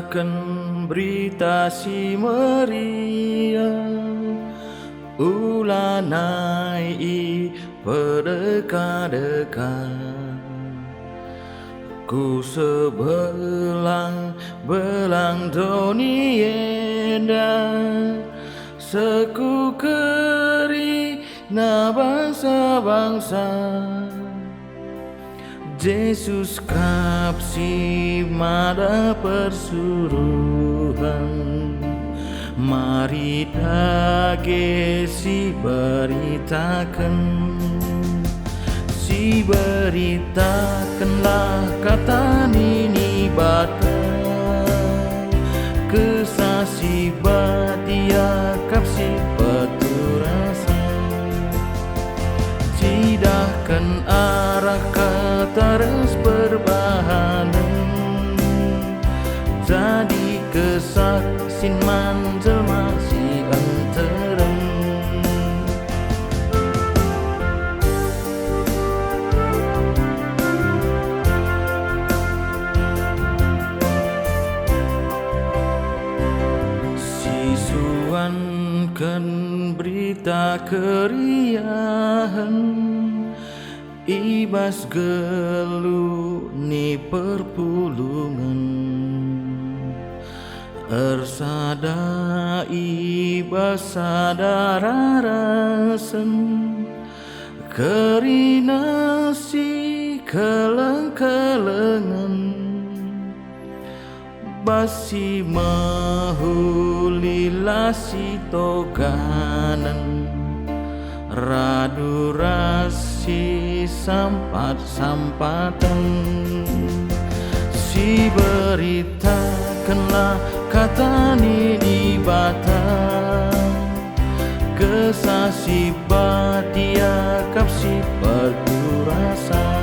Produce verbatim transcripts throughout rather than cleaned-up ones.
Ken Berita Si Meriah, ulanai i pedeka-deka. Ku sebelang-belang doni enda, seku kerina bangsa-bangsa. Jesus kap si mada persuruhen, mari dage siberitaken. Siberitakenlah kata ni Dibata, Kesah Si Badia kap si peturasa. Cidahken arah kata ras perbahanen, jadi kesaksin man jelma si nterem. Sisuanken Berita Keriahen i bas geluh ni perpulungen, ersada i bas sada rarasen, kerina si keleng-kelengen. Bas si mehuli la si toganen, radu ras si sampat-sampaten. Siberitakenlah kata ni Dibata, Kesah Si Badia kap si peturasa.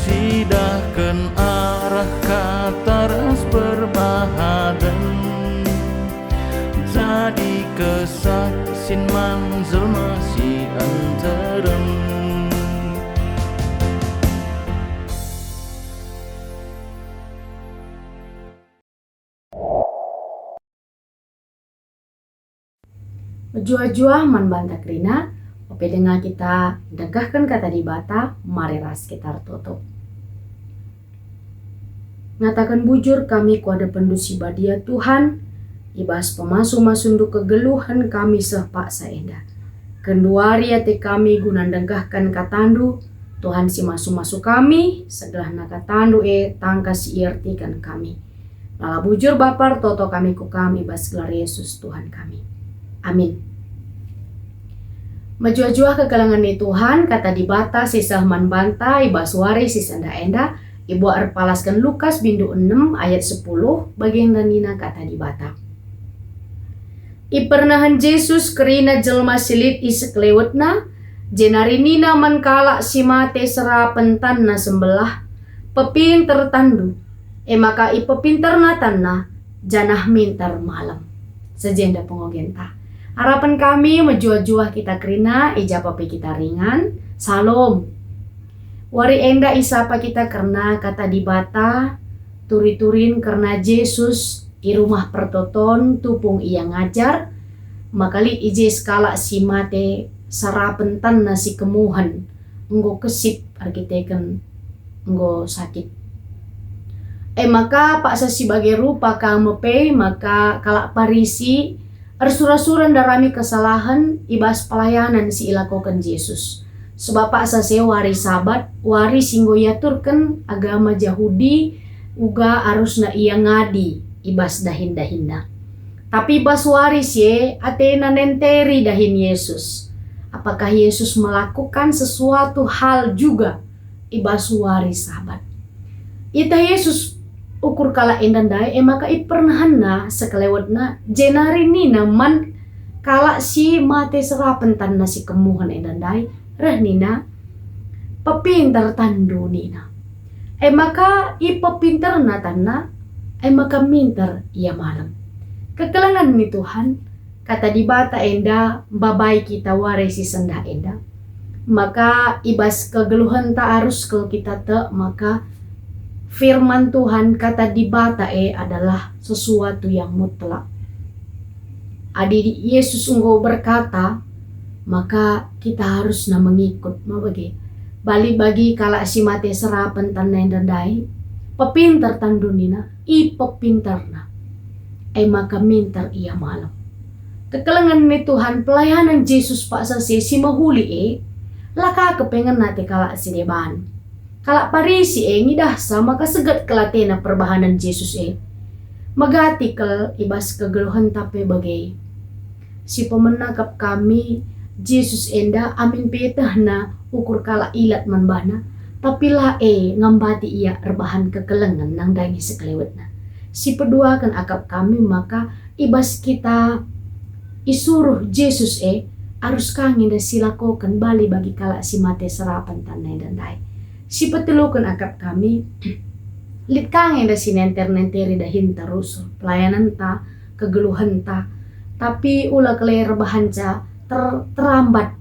Cidahken arah kata ras perbahanen, jadi kesaksin man jelma si nterem. Mejuah-juah man banta kerina, ope denga kita ndengkehken Kata Dibata, mari ras kita ertoto. Ngataken bujur kami ku adepenNdu si badia, Tuhan, i bas pemasu-masuNdu kegeluhen kami seh paksa enda. Genduari ate kami guna ndengkehken KataNdu, Tuhan si masu-masu kami, segelahna KataNdu e tangkas si iertiken kami. Lala bujur Bapa, ertoto kami ku Kam i bas gelar Yesus Tuhan kami. Amin. Mejuah-juah kekelengen ni Tuhan, Kata Dibata si seh man banta i bas wari si sendah enda, ibuat erpalasken Lukas bindu enem ayat sepuluh, bagenda nina Kata Dibata. Ipernehen Jesus kerina jelma si lit i sekelewetna, jenari nina man kalak si mate serapen tanna sembelah, "Pepinter tanndu." E maka ipepinterna tanna, janah minter malem. Sejenda pengogenta. Arapen kami mejuah-juah kita kerina, i ja pe kita ringan. Salom. Wari enda isapa kita kerna Kata Dibata, turi-turin kerna Jesus i Rumah Pertoton tupung Ia ngajar, maka lit i je sekalak si mate serapen tanna si kemuhen, enggo kesip erkiteken enggo sakit. E maka paksa si bage rupa ka me pe maka kalak Parisi ersura-sura ndarami kesalahen i bas pelayanan si ilakoken Jesus. Sebab paksa si e wari Sabat, wari si enggo iaturken agama Jahudi uga arusna ia ngadi i bas dahin-dahinna. Tapi bas wari si e atena nenteri dahin Jesus. Apakah Jesus melakukan sesuatu hal juga i bas wari Sabat? Ieteh Jesus ukur kalak enda ndai, e maka ipernehenNa sekelewetna, jenari nina man kalak si mate serapen tanna si kemuhen enda ndai, reh nina, "Pepinter tanndu," nina. E maka ipepinterna tanna, e maka minter ia malem. Kekelengen ni Tuhan, Kata Dibata enda mbabai kita wari si sendah enda. Maka i bas kegeluhenta arus kal kita tek maka Firman Tuhan, kata Dibata e adalah sesuatu yang mutlak. Adi Yesus enggo berkata, maka kita harusna mengikut, ma bage. Bali bagi kalak si mate serapen tanna enda ndai, pepinter tandunina, ipepinterna. E maka minter ia malem. Kekelengen ni Tuhan, pelayanan Jesus paksa si, si mehuli e, la ka kepengen ate kalak si deban. Kalak Parisi e ngidahsa maka seget kal atena perbahanen Jesus e. Megati kal i bas kegeluhenta pe bage. Si pemena kap kami, Jesus enda amin pe ietehna ukur kalak ilat man bana, tapi la e ngambati ia erbahan kekelengen nandangi sekelewetna. Si peduaken akap kami maka i bas kita isuruh Jesus e, arus ka nge enda silakoken bali bagi kalak si mate serapen tanna enda ndai. Si peteluken akap kami, lit ka nge enda si nenter-nenteri dahinta rusur, pelayanenta, kegeluhenta, tapi ula kal e erbahanca ter-, terambat,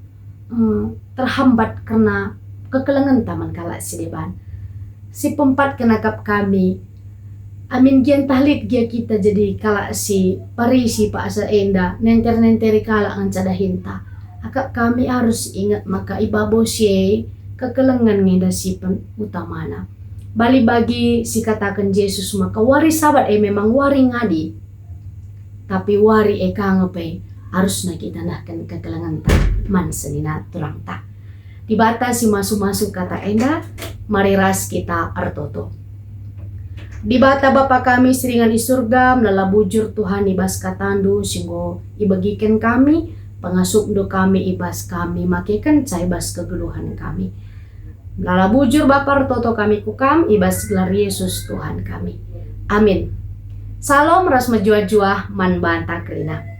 mm, terhambat kerna kekelengenta man kalak si deban. Si peempatken akap kami, amin gia ntah lit gia kita jadi kalak si Parisi paksa enda nenter-nenteri kalak ngenca dahinta, akap kami arus inget maka i babo si e kekelengen nge enda si pen-, utamana. Bali bagi si kataken Jesus maka wari Sabat e memang wari ngadi, tapi wari e ka nge pe arusna kita nehken kekelengenta man senina turangta. Dibata si masu-masu kata enda, mari ras kita ertoto. Dibata Bapa kami si ringan i Surga, melala bujur Tuhan i bas kataNdu si enggo ibegiken kami, pengasupNdu kami i bas kami makekenca i bas kegeluhen kami. Melala bujur Bapa ertoto kami ku Kam i bas gelar Yesus Tuhan kami. Amin. Salom ras mejuah-juah man banta kerina.